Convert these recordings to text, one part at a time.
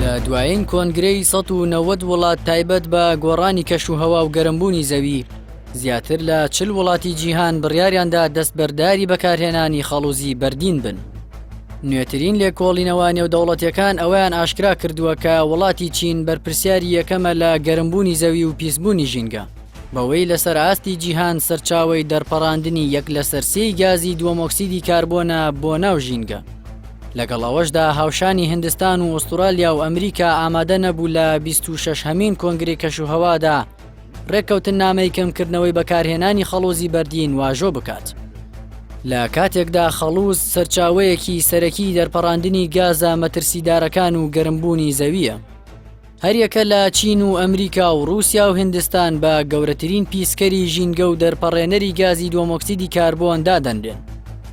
لە دوایین کۆنگرەی 190 وڵات تایبەت بە گۆڕانی کەشوهەوا و گەرمبوونی زەوی، زیاتر لە 40 وڵاتی جیهان بڕیاریاندا دەستبەرداری بەکارهێنانی خەڵوزی بەردین بن. نوێترین لێکۆڵینەوە نێودەوڵەتیەکان ئەوەیان ئاشکرا کردووە کە وڵاتی چین بەرپرسیاری یەکەمە لە گەرمبوونی زەوی و پیسبوونی ژینگە، بەوەی لەسەر ئاستی جیهان سەرچاوەی دەرپەڕاندنی یەک لەسەر سێی گازی دووەمۆکسیدی کاربۆنە بۆ ناو ژینگە. لەگەڵ ئەوەشدا هاوشانی هندستان و ئوسترالیا و ئەمریکا ئامادە نەبوو لە 26 هەمین کۆنگرەی کەشوهەوادا ڕێککەوتننامەی کەمکردنەوەی بەکارهێنانی خەڵوزی بەردین واژۆ بکات. لە کاتێکدا خەڵوز سەرچاوەیەکی سەرەکی دەرپەڕاندنی گازە مەترسیدارەکان و گەرمبوونی زەوییە. هەریەکە لە چین و ئەمریکا و ڕووسیا و هندستان بە گەورەترین پیسکەری ژینگە و دەرپەڕێنەری گازی دووەمۆکسیدی کاربۆن دادەنرێن.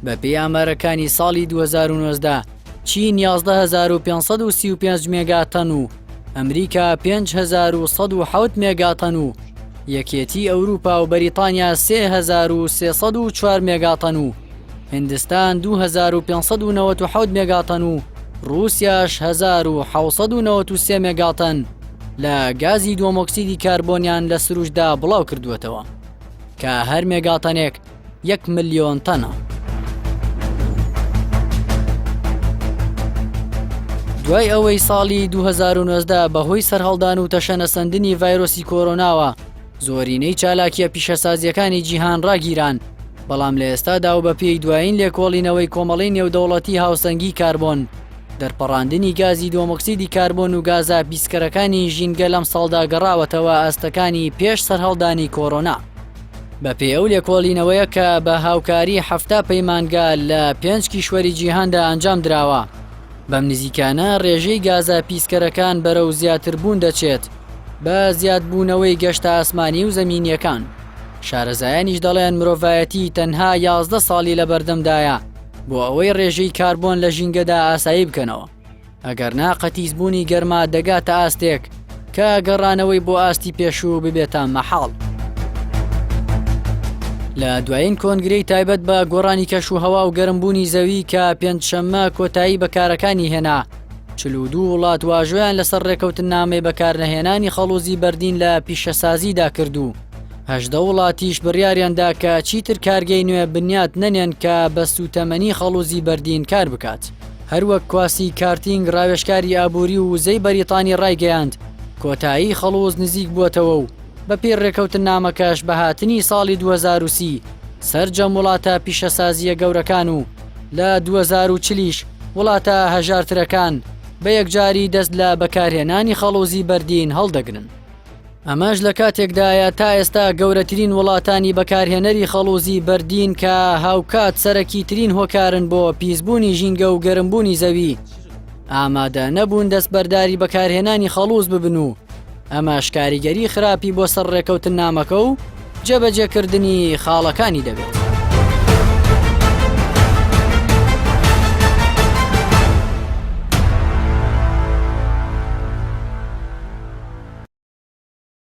بەپێی ئامارەکانی ساڵی 2019 چین 11535 مێگاتەن و ئەمریکا 5107 مێگاتەن و یەکێتی ئەوروپا و بەریتانیا 3304 مێگاتەن و هندستان 2597 مێگاتەن و ڕووسیاش 1793 مێگاتەن لە گازی دووەمۆکسیدی کاربۆنیان لە سروشتدا بڵاو کردووەتەوە کە هەر مێگاتەنێک یەک ملیۆن تەنە. دوای ئەوەی ساڵی 2019 بەهۆی سەرهەڵدان و تەشەنەسەندنی ڤایرۆسی کۆرۆناوە زۆرینەی چالاکیە پیشەسازیەکانی جیهان ڕاگیران، بەڵام لە ئێستادا و بەپێی دوایین لێکۆڵینەوەی کۆمەڵەی نێودەوڵەتی هاوسەنگی کاربۆن، دەرپەڕاندنی گازی دووەمۆکسیدی کاربۆن و گازە پیسکەرەکانی ژینگە لەمساڵدا گەڕاوەتەوە ئاستەکانی پێش سەرهەڵدانی کۆرۆنا. بەپێی ئەو لێکۆڵینەوەیە کە بە هاوکاری 70 پەیمانگا لە پێنج کیشوەری جیهاندا ئەنجام دراوە، بەم نزیکانە ڕێژەی گازە پیسکەرەکان بەرەو زیاتربوون دەچێت بە زیادبوونەوەی گەشتە ئاسمانی و زەمینییەکان. شارەزایانیش دەڵێن مرۆڤایەتی تەنها 11 ساڵی لەبەردەمدایە بۆ ئەوەی ڕێژەی کاربۆن لە ژینگەدا ئاسایی بکەنەوە. ئەگەرنا قەتیسبوونی گەرما دەگاتە ئاستێک کە گەڕانەوەی بۆ ئاستی پێشوو ببێتە مەحاڵ. لە دوایین کۆنگرەی تایبەت بە گۆڕانی کەش و هەوا و گەرمبوونی زەوی کە پێنجشەممە کۆتایی بە کارەکانی هێنا، 42 وڵات واژۆیان لەسەر ڕێکەوتننامەی بەکارنەهێنانی خەڵوزی بەردین لە پیشەسازیدا کرد و 18 وڵاتیش بڕیاریاندا کە چیتر کارگەی نوێ بنیات نەنێن کە بە سووتەمەنی خەڵوزی بەردین کار بکات. هەروەک کواسی کارتینگ ڕاوێژکاری ئابووری و وزەی بەریتانی ڕایگەیاند، کۆتایی خەڵوز نزیک بووەتەوە و بەپێی ڕێکەوتننامەکەش بە هاتنی ساڵی 2030 سەرجەم وڵاتە پیشەسازییە گەورەکان و لە 2040 یش وڵاتە هەژارترەکان بە یەکجاری دەست لە بەکارهێنانی خەڵوزی بەردین هەڵدەگرن. ئەمەش لە کاتێکدایە تا ئێستا گەورەترین وڵاتانی بەکارهێنەری خەڵوزی بەردین کە هاوکات سەرەکیترین هۆکارن بۆ پیسبوونی ژینگە و گەرمبوونی زەوی ئامادە نەبوون دەستبەرداری بەکارهێنانی خەڵوز ببن و ئەمەش کاریگەری خراپی بۆ سەر ڕێکەوتننامەکە و جێبەجێکردنی خاڵەکانی دەبێت.